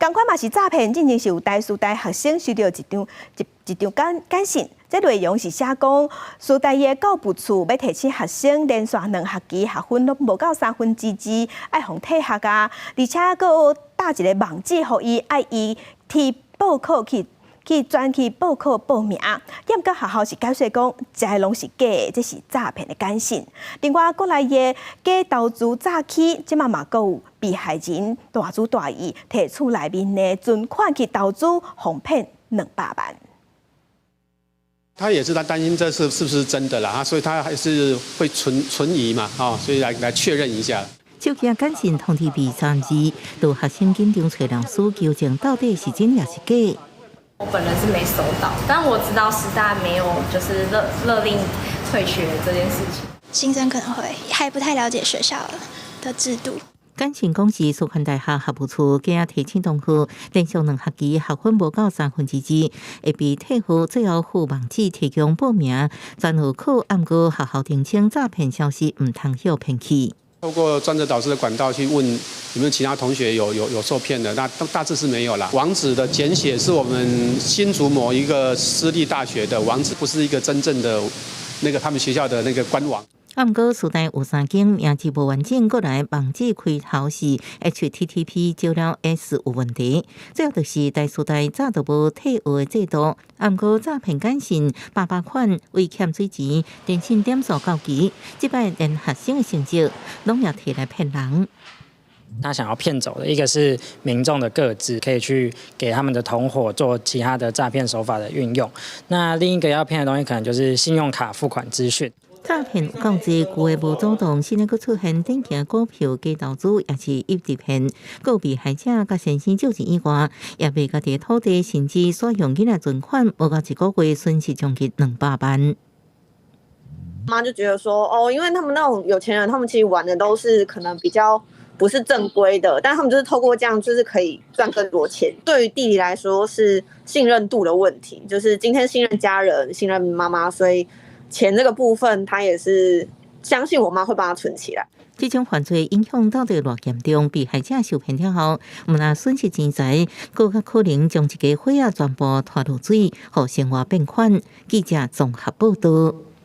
仝款嘛是詐騙，進前是有台師大學生收到一張一一張簡簡訊，這內容是寫講師大的教務處欲提醒學生連續兩學期學分攏無夠三分之二，愛予退學啊，而且閣有貼一个網址予伊，愛伊去報考去。去轉去報考報名，毋過學校是解釋講，這攏是假的，這是詐騙的簡訊。另外，國內的假投資詐欺，這馬嘛閣有被害人大主大意提厝內面的存款去投資，予騙200萬。他也是他擔心這是是不是真的啦，所以他還是會存存疑嘛，所以來確認一下。手機簡訊通知被三字，予學生緊張揣老師求證到底是真抑是假。我本人是沒收到，但我知道師大沒有就是勒勒令退學這件事情。新生可能會還不太了解學校的制度。簡訊講是師範大學學務處今提醒同學，連續兩學期學分無夠三分之二，會被退學，最後附網址提供報名，轉學考，毋過學校澄清詐騙消息毋通予騙去。透過專責導師的管道去問有沒有其他同學有受騙的，那大致是沒有啦。網址的簡寫是我們新竹某一個私立大學的網址，不是一個真正的那個他們學校的那個官網。啊，毋過師大有三間名字無完整，過來網址開頭是 HTTP 少了 S 有問題。最後就是台師大早就無退學的制度，啊，毋過詐騙簡訊百百款為欠水錢，電信點數到期，這擺連學生的成績攏也提來騙人。他想要騙走的一個是民眾的個資，可以去給他們的同夥做其他的詐騙手法的運用。那另一個要騙的東西，可能就是信用卡付款資訊。詐騙有夠濟，舊的無主動，新的閣出現電競股票假投資，也是一直騙。閣有被害者佮先生借錢以外，也賣家己的土地，甚至使用囡仔存款，無夠一個月損失將近200萬。媽就覺得說，哦，因為他們那種有錢人，他們其實玩的都是可能比較不是正規的，但他們就是透過這樣，就是可以賺更多錢。對於弟弟來說，是信任度的問題，就是今天信任家人，信任媽媽，所以錢這個部分，他也是相信我媽會幫他存起來。這種犯罪影響到底偌嚴重？被害者受騙了後，毋但損失錢財，閣較可能將一家伙仔全部拖落水，予生活變款。記者綜合報道。